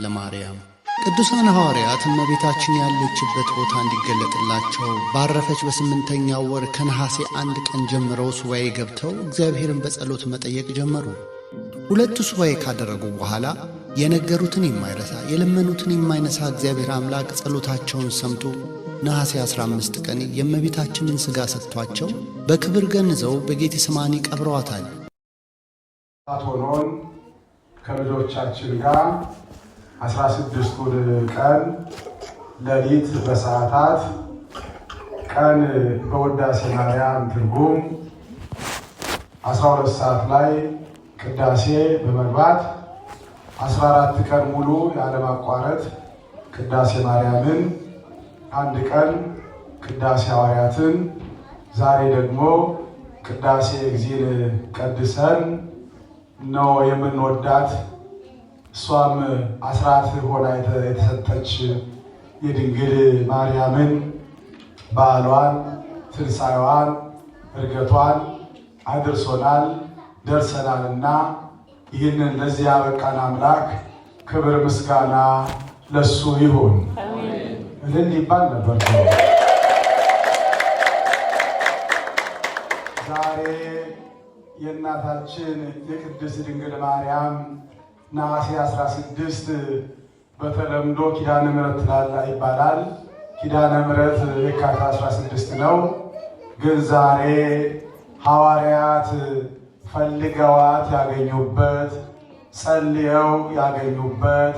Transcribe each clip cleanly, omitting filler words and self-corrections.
ለማርያም። ቅዱሳን ሐዋርያት እመቤታችን ያለችበት ቦታ እንዲገለጥላቸው ባረፈች በ8ኛው ወር ከነሐሴ 1 ቀን ጀምረው ሱባኤ ገብተው እግዚአብሔርን በጸሎት መጠየቅ ጀመሩ። ሁለቱ ሱባኤ ካደረጉ በኋላ የነገሩትን የማይረሳ፣ የለመኑትን የማይነሳ እግዚአብሔር አምላክ ጸሎታቸውን ሰምቶ ነሐሴ 15 ቀን የእመቤታችንን ሥጋ ሰጥቷቸው በክብር ገንዘው በጌቴሴማኒ ቀብረዋታል። ሆኖን ከልጆቻችን ጋር 16ቱን ቀን ሌሊት በሰዓታት፣ ቀን በውዳሴ ማርያም ትርጉም፣ 12 ሰዓት ላይ ቅዳሴ በመግባት 14 ቀን ሙሉ ያለማቋረጥ ቅዳሴ ማርያምን፣ አንድ ቀን ቅዳሴ ሐዋርያትን፣ ዛሬ ደግሞ ቅዳሴ እግዚእን ቀድሰን ነው የምንወዳት፣ እሷም አስራት ሆና የተሰጠች የድንግል ማርያምን በዓሏን፣ ትንሣኤዋን፣ ዕርገቷን አድርሶናል፣ ደርሰናልና ይህንን ለዚህ ያበቃን አምላክ ክብር ምስጋና ለሱ ይሁን። እልል ይባል ነበር። ዛሬ የእናታችን የቅድስት ድንግል ማርያም ነሐሴ 16 በተለምዶ ኪዳነ ምሕረት ትላላ ይባላል። ኪዳነ ምሕረት የካቲት 16 ነው። ግን ዛሬ ሐዋርያት ፈልገዋት ያገኙበት፣ ጸልየው ያገኙበት፣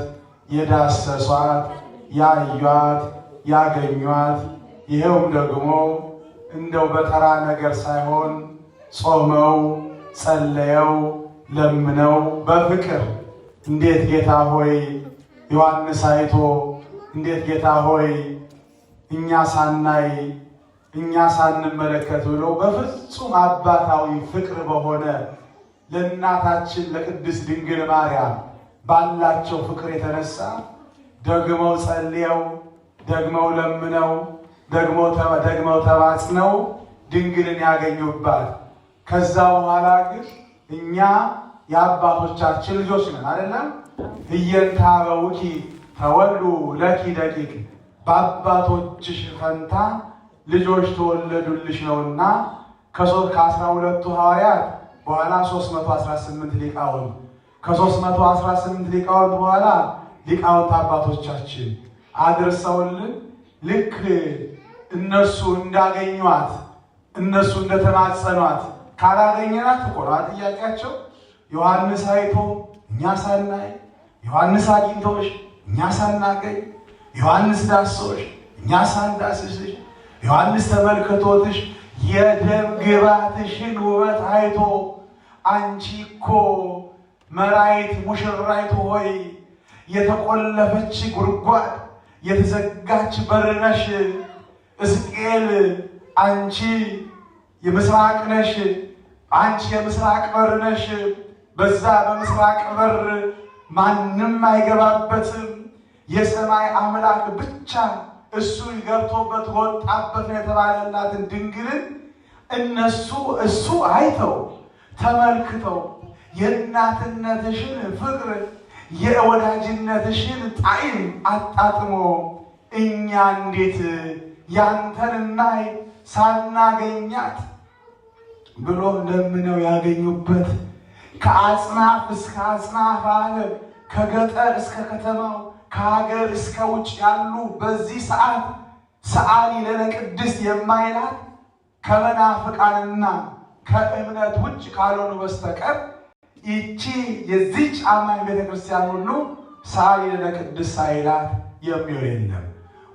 የዳሰሷት፣ ያዩት፣ ያገኟት፣ ይኸውም ደግሞ እንደው በተራ ነገር ሳይሆን ጾመው፣ ጸለየው፣ ለምነው በፍቅር እንዴት ጌታ ሆይ ዮሐንስ አይቶ እንዴት ጌታ ሆይ እኛ ሳናይ፣ እኛ ሳንመለከት ብሎ በፍጹም አባታዊ ፍቅር በሆነ ለእናታችን ለቅድስት ድንግል ማርያም ባላቸው ፍቅር የተነሳ ደግመው ጸልየው፣ ደግመው ለምነው፣ ደግመው ተማጽነው ድንግልን ያገኙባት። ከዛ በኋላ ግን እኛ የአባቶቻችን ልጆች ነን አይደለም? ህየንተ አበውኪ ተወሉ ለኪ ደቂቅ፣ በአባቶችሽ ፈንታ ልጆች ተወለዱልሽ ነውና ከ12ቱ ሐዋርያት በኋላ 318 ሊቃውንት፣ ከ318 ሊቃውንት በኋላ ሊቃውንት አባቶቻችን አድርሰውልን ልክ እነሱ እንዳገኟት፣ እነሱ እንደተማጸኗት ካላገኘናት እኮ ነው ጥያቄያቸው። ዮሐንስ አይቶ እኛ ሳናይ፣ ዮሐንስ አግኝቶሽ እኛ ሳናገኝ፣ ዮሐንስ ዳሶሽ እኛ ሳንዳስስሽ፣ ዮሐንስ ተመልክቶትሽ የደም ግባትሽን ውበት አይቶ አንቺ እኮ መራይት ሙሽራይቱ ሆይ የተቆለፈች ጉድጓድ፣ የተዘጋች በር ነሽ። ሕዝቅኤል አንቺ የምስራቅ ነሽ፣ አንቺ የምስራቅ በር ነሽ። በዛ በምስራቅ በር ማንም አይገባበትም። የሰማይ አምላክ ብቻ እሱ ገብቶበት ወጣበት ነው የተባለላትን ድንግልን እነሱ እሱ አይተው ተመልክተው የእናትነትሽን ፍቅር፣ የወዳጅነትሽን ጣዕም አጣጥሞ እኛ እንዴት ያንተን እናይ ሳናገኛት ብሎ ለምነው ያገኙበት፣ ከአጽናፍ እስከ አጽናፍ ዓለም፣ ከገጠር እስከ ከተማው፣ ከሀገር እስከ ውጭ ያሉ በዚህ ሰዓት ሰዓሊ ለነ ቅድስት የማይላት ከመናፍቃንና ከእምነት ውጭ ካልሆኑ በስተቀር ይቺ የዚች አማኝ ቤተክርስቲያን ሁሉ ሰዓሊ ለነ ቅድስት ሳይላት የሚውል የለም።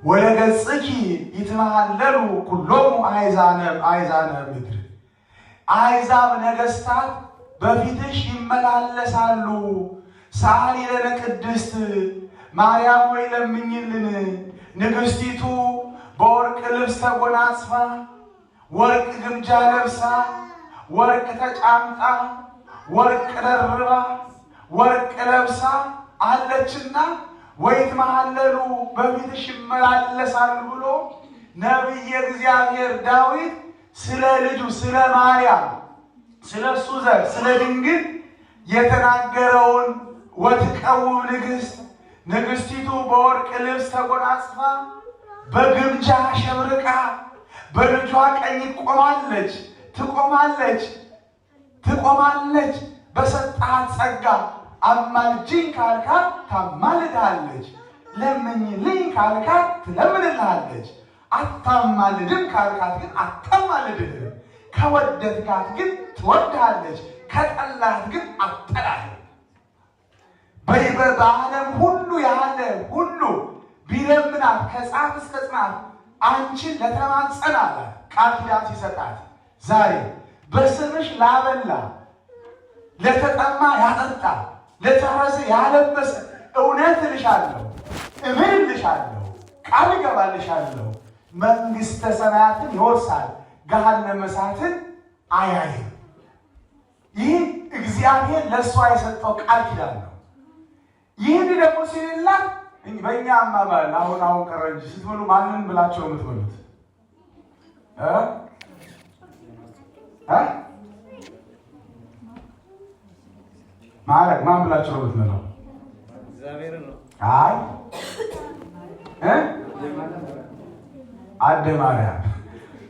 ወለገጽኪ ይትመሃለሉ ኩሎሙ አሕዛነ ምድር፣ አሕዛብ ነገሥታት በፊትሽ ይመላለሳሉ። ሰዓሊ ለነ ቅድስት ማርያም ሆይ ለምኝልን። ንግሥቲቱ በወርቅ ልብስ ተጎናጽፋ፣ ወርቅ ግምጃ ለብሳ፣ ወርቅ ተጫምጣ፣ ወርቅ ደርባ፣ ወርቅ ለብሳ አለችና ወይትመሃለሉ በፊትሽ ይመላለሳሉ ብሎ ነቢየ እግዚአብሔር ዳዊት ስለ ልጁ ስለ ማርያም፣ ስለ እሱ ዘር ስለ ድንግል የተናገረውን ወትቀውም ንግሥት፣ ንግሥቲቱ በወርቅ ልብስ ተጎናጽፋ በግምጃ ሸብርቃ በልጇ ቀኝ ቆማለች፣ ትቆማለች፣ ትቆማለች። በሰጣት ጸጋ አማልጅኝ ካልካት ታማልድሃለች። ለምኝልኝ ካልካት ትለምንልሃለች። አታማልድም ካልካት ግን አታማልድህም። ከወደድካት ግን ትወድሃለች፣ ከጠላሃት ግን አጠላህም። በዓለም ሁሉ ያለ ሁሉ ቢለምናት ከጻፍ እስከ ጽናት አንቺን ለተማጸን አላት ቃል ኪዳን ሲሰጣት ዛሬ በስምሽ ላበላ፣ ለተጠማ ያጠጣ፣ ለታረዘ ያለበሰ እውነት እልሻለሁ፣ እምልልሻለሁ፣ ቃል እገባልሻለሁ መንግሥተ ሰማያትን ይወርሳል፣ ገሃነመ እሳትን አያይም። ይህ እግዚአብሔር ለእሷ የሰጠው ቃል ኪዳን ነው። ይህን ደግሞ ሲልላት በእኛ አባባል አሁን አሁን ቀረ እንጂ ስትበሉ ማንን ብላቸው የምትበሉት? ማዕረግ ማን ብላቸው ነው የምትበላው? አይ አደ ማርያም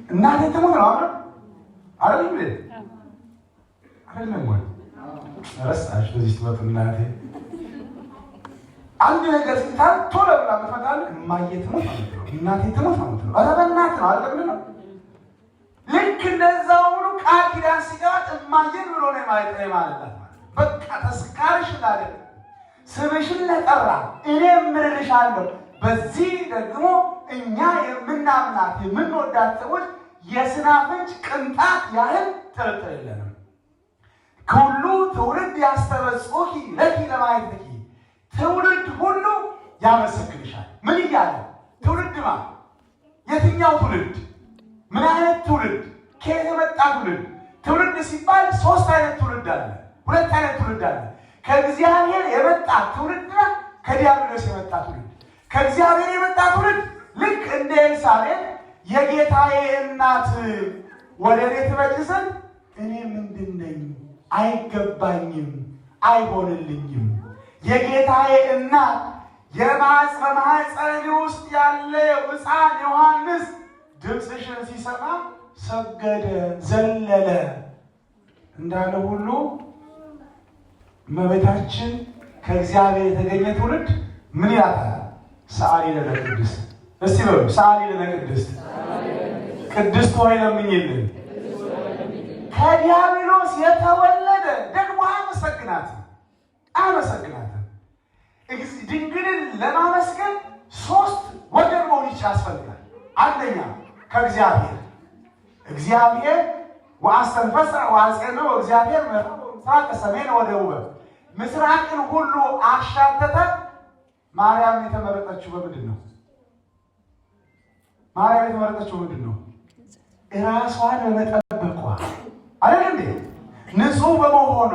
እናቴ ትሙት ነው አይደል? አይደል እንዴ? አይደለም ወይ? ረሳሽ። በዚህ ስትመጡ እናቴ አንድ ነገር ስታል ቶሎ ብላ የምትመጣልህ እማዬ ትሙት ማለት ነው፣ እናቴ ትሙት ማለት ነው። ኧረ በእናትህ ነው አይደል? ነው ልክ እንደዛው ሁሉ ቃል ኪዳን ሲገባት እማዬን ብሎ ነው ማለት ነው ማለት ነው። በቃ ተስካርሽ ላደለ ስምሽን ለጠራ እኔ እምልልሻለሁ። በዚህ ደግሞ እኛ የምናምናት የምንወዳት ሰዎች የስናፍንጭ ቅንጣት ያህል ጥርጥር የለንም። ከሁሉ ትውልድ ያስተበጽሑኪ ለኪ ለማየትኪ ትውልድ ሁሉ ያመሰግንሻል። ምን እያለ ትውልድ ማ የትኛው ትውልድ? ምን አይነት ትውልድ? ከየት የመጣ ትውልድ? ትውልድ ሲባል ሶስት አይነት ትውልድ አለ፣ ሁለት አይነት ትውልድ አለ። ከእግዚአብሔር የመጣ ትውልድና ከዲያብሎስ የመጣ ትውልድ። ከእግዚአብሔር የመጣ ትውልድ ልክ እንደ ኤልሳቤጥ የጌታዬ እናት ወደ እኔ ትመጪ ዘንድ እኔ ምንድን ነኝ? አይገባኝም፣ አይሆንልኝም። የጌታዬ እናት በማኅፀኔ ውስጥ ያለ ሕፃን ዮሐንስ ድምፅሽን ሲሰማ ሰገደ፣ ዘለለ እንዳለ ሁሉ እመቤታችን ከእግዚአብሔር የተገኘ ትውልድ ምን ይላታል? ሰአሊ ለነ ቅድስት። እስቲ በሉ ሰአሊ ለነ ቅድስት፣ ቅድስት ሆይ ለምኝልን። ከዲያብሎስ የተወለደ ደግሞ አያመሰግናትም፣ አያመሰግናትም። ድንግልን ለማመስገን ሶስት ወገን መሆን ያስፈልጋል። አንደኛ ከእግዚአብሔር እግዚአብሔር ወአስተንፈሰ ወአጽንኦ እግዚአብሔር ምስራቅ ሰሜን ወደቡብ ምስራቅን ሁሉ አሻተተ። ማርያም የተመረጠችው በምንድን ነው? ማርያም የተመረጠችው በምንድን ነው? እራሷን በመጠበቋ አይደል እንዴ? ንጹሕ በመሆኗ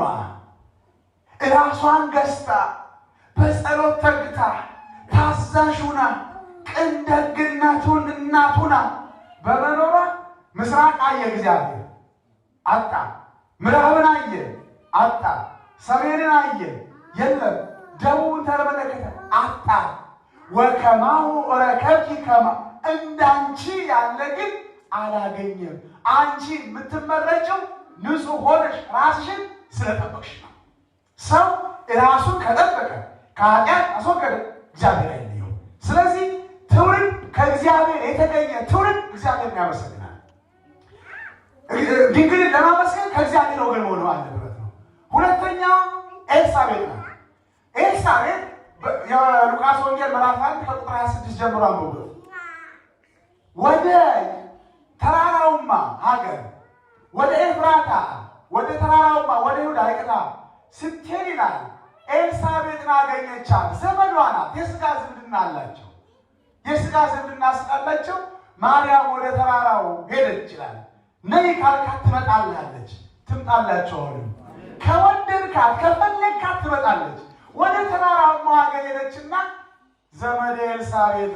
እራሷን ገዝታ በጸሎት ተግታ ታዛዥ ሁና ቅን ደግነቱን እናቱና በመኖሯ ምስራቅ አየ እግዚአብሔር አጣ፣ ምዕራብን አየ አጣ፣ ሰሜንን አየ የለም፣ ደቡብን ተመለከተ አጣ። ወከማሁ ረከብኪ ከማ እንዳንቺ ያለ ግን አላገኘም። አንቺ የምትመረጭው ንጹሕ ሆነሽ ራስሽን ስለጠበቅሽ ነው። ሰው ራሱን ከጠበቀ ከኃጢአት አስወገደ እግዚአብሔር አይለየውም። ስለዚህ ትውልድ ከእግዚአብሔር የተገኘ ትውልድ እግዚአብሔርን ያመሰግናል። ድንግልን ለማመስገን ከእግዚአብሔር ወገን መሆን አለበት ነው። ሁለተኛ ኤልሳቤጥ ናት። ኤልሳቤጥ የሉቃስ ወንጌል ምዕራፍ 1 ከቁጥር 26 ጀምሮ አንብቡት። ወደ ተራራውማ ሀገር ወደ ኤፍራታ ወደ ተራራውማ ወደ ይሁዳ ይቅርታ ስትሄድ ይላል ኤልሳቤጥን አገኘቻት። ዘመዷ ናት። የስጋ ዝምድና አላቸው። የስጋ ዝምድና ስላላቸው ማርያም ወደ ተራራው ሄደች ይላል። ነይ ካልካት ትመጣላለች። ትምጣላቸው። አሁንም ከወደድካት ከፈለግካት ትመጣለች። ወደ ተራራው ሀገር ሄደችና ዘመዴ ኤልሳቤጥ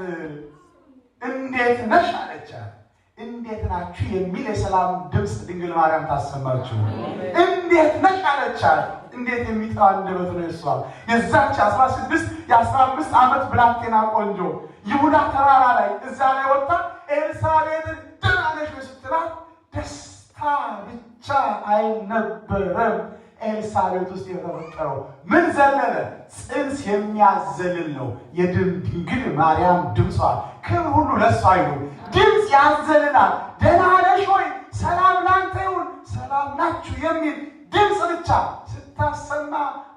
እንዴት ነሽ አለቻት። እንዴት ናችሁ የሚል የሰላም ድምፅ ድንግል ማርያም ታሰማችሁ። እንዴት ነሽ አለቻት። እንዴት የሚጥር አንደበት ነው የሷ! የዛች 16 የ15 ዓመት ብላቴና ቆንጆ ይሁዳ ተራራ ላይ እዛ ላይ ወጣ ኤልሳቤጥን ደህና ነሽ ወይ ስትላት ደስታ ብቻ አይነበረም ኤልሳቤጥ ውስጥ የተፈጠረው። ምን ዘለለ? ጽንስ የሚያዘልል ነው የድንግል ማርያም ድምጿ። ክብር ሁሉ ለሷ ይሁን። ድምፅ ያዘልላል። ደህና ነሽ ወይ፣ ሰላም ላንተ ይሁን፣ ሰላም ናችሁ የሚል ድምፅ ብቻ ስታሰማ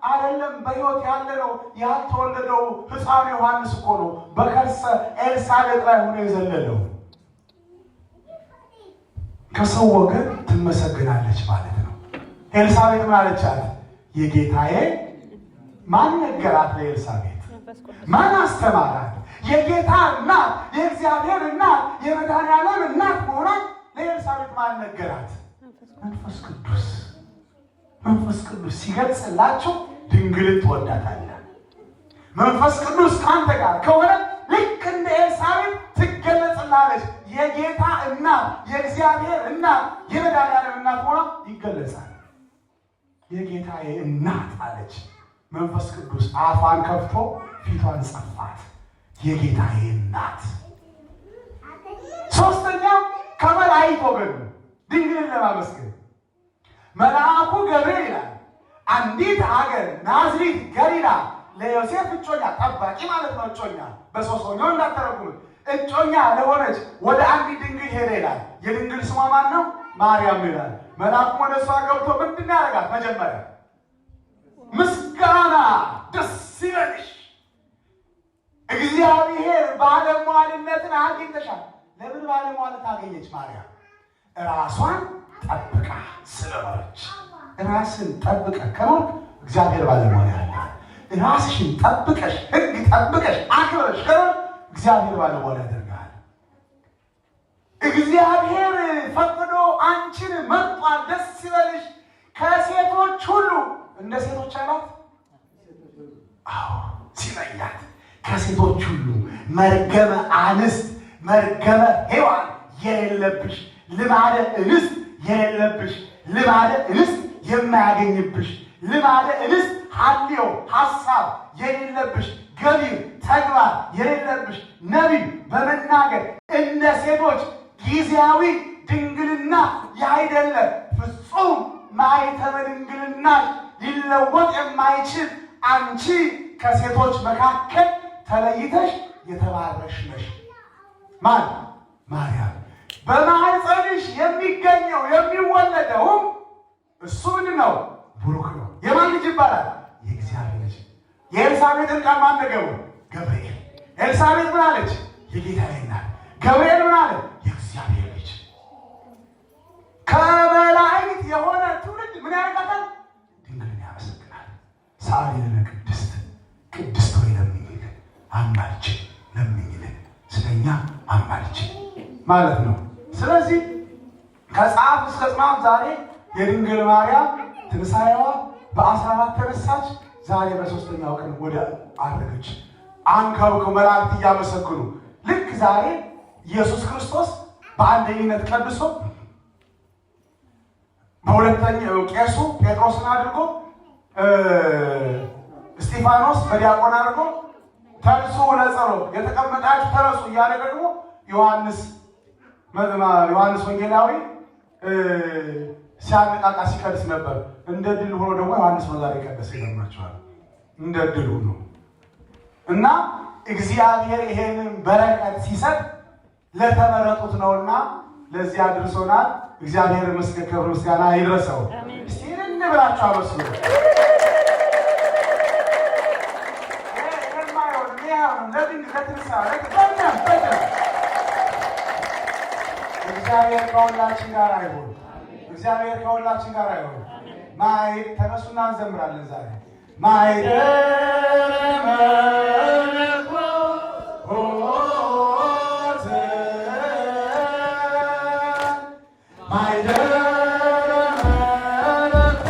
አይደለም በሕይወት ያለነው ያልተወለደው ሕፃኑ ዮሐንስ እኮ ነው በከርሰ ኤልሳቤጥ ላይ ሆኖ የዘለለው። ከሰው ወገን ትመሰገናለች ማለት ነው። ኤልሳቤጥ ምን አለቻት? የጌታዬ ማን ነገራት? ለኤልሳቤጥ ማን አስተማራት? የጌታ እናት፣ የእግዚአብሔር እናት፣ የመድኃኔዓለም እናት መሆኗን ለኤልሳቤጥ ማን ነገራት? መንፈስ ቅዱስ። መንፈስ ቅዱስ ሲገልጽላቸው ድንግልን ትወዳታለህ። መንፈስ ቅዱስ ከአንተ ጋር ከሆነ ልክ እንደ ኤልሳቤጥ ትገለጽላለች። የጌታ እናት፣ የእግዚአብሔር እናት፣ የመድኃኔዓለም እናት ሆና ይገለጻል። የጌታዬ እናት አለች። መንፈስ ቅዱስ አፏን ከፍቶ ፊቷን ጸፋት። የጌታዬ እናት። ሶስተኛ ከመላእክት ወገን ነው ድንግልን ለማመስገን መልአኩ ገብርኤል ይላል አንዲት ሀገር ናዝሪት ገሊላ ለዮሴፍ እጮኛ ጠባቂ ማለት ነው። እጮኛ በሶስተኛው እንዳተረጉሙት እጮኛ ለሆነች ወደ አንዲት ድንግል ሄደ ይላል። የድንግል ስሟ ማን ነው? ማርያም ይላል። መልአኩ ወደ እሷ ገብቶ ምንድን ያደርጋት? መጀመሪያ ምስጋና፣ ደስ ይበልሽ፣ እግዚአብሔር ባለሟልነትን አግኝተሻል። ለምን ባለሟልነት አገኘች ማርያም? ራሷን ጠብቃ ስለኖረች። ራስን ጠብቀ ከኖርክ እግዚአብሔር ባለሟል ያደርጋል። ራስሽን ጠብቀሽ ሕግ ጠብቀሽ አክብረሽ ከኖርክ እግዚአብሔር ባለሟል ያደርጋል። እግዚአብሔር ፈቅዶ አንቺን መርጧል። ደስ ይበልሽ። ከሴቶች ሁሉ እንደ ሴቶች አላት። አዎ ሲለያት ከሴቶች ሁሉ መርገመ አንስት መርገመ ሔዋን የሌለብሽ፣ ልማደ እንስት የሌለብሽ፣ ልማደ እንስት የማያገኝብሽ፣ ልማደ እንስት ሐልዮ ሐሳብ የሌለብሽ፣ ገቢር ተግባር የሌለብሽ፣ ነቢብ በመናገር እንደ ሴቶች ጊዜያዊ ድንግልና ያይደለ ፍጹም ማኅተመ ድንግልና ሊለወጥ የማይችል አንቺ ከሴቶች መካከል ተለይተሽ የተባረክሽ ነሽ። ማን? ማርያም። በማኅፀንሽ የሚገኘው የሚወለደውም እሱ ምንድን ነው? ቡሩክ ነው። የማን ልጅ ይባላል? የእግዚአብሔር ልጅ። የኤልሳቤጥን ቃል ማን ነገረው? ገብርኤል። ኤልሳቤጥ ምን አለች? የጌታዬ እናት። ገብርኤል ምን አለ? የእግዚአብሔር ልጅ። ከመላእክት የሆነ ትውልድ ምን ያደርጋታል? ድንግልን ያመሰግናል። ሰአሊ ለነ ቅድስት፣ ቅድስት ሆይ ለምኝልን፣ አማልጅን፣ ለምኝልን፣ ስለኛ አማልጅን ማለት ነው። ስለዚህ ከጸአፍ እስከ ጽናፍ ዛሬ የድንግል ማርያም ትንሣኤዋ በ14 ተነሳች። ዛሬ በሶስተኛው ቀን ወደ አረገች። አንከብክው መላእክት እያመሰግኑ ልክ ዛሬ ኢየሱስ ክርስቶስ በአንደኝነት ቀድሶ በሁለተኛው ቄሱ ጴጥሮስን አድርጎ እስጢፋኖስ በዲያቆን አድርጎ ተንሱ ለጸሎት የተቀመጣችሁ ተነሱ እያለ ደግሞ ዮሐንስ ወንጌላዊ ሲያነቃቃ ሲቀድስ ነበር። እንደ ድል ሆኖ ደግሞ ዮሐንስ ነው ዛሬ ቀደሰ። ይገርማቸዋል። እንደ ድል ሆኖ እና እግዚአብሔር ይሄንን በረከት ሲሰጥ ለተመረጡት ነውና ለዚህ አድርሶናል። እግዚአብሔር ይመስገን፣ ክብር ምስጋና ይድረሰው። እስቲ እልል ብላችሁ አመስግኑ። እግዚአብሔር ከሁላችን ጋር አይሁን። እግዚአብሔር ከሁላችን ጋር አይሁን። ማይ ተነሱና እንዘምራለን ዛሬ ማይደረ መለኮት ማይደረ መለኮት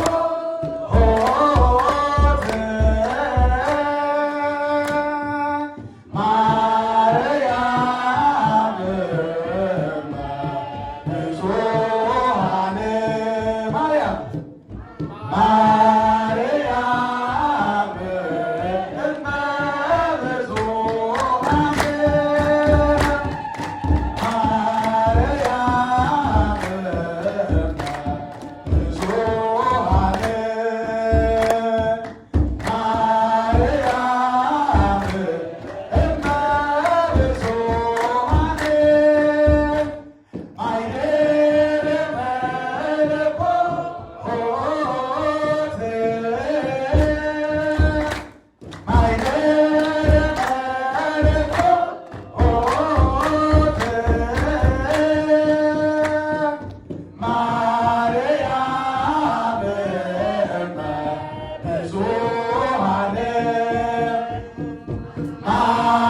ማርያም ንጹሐን ማርያም ማርያም አሜን።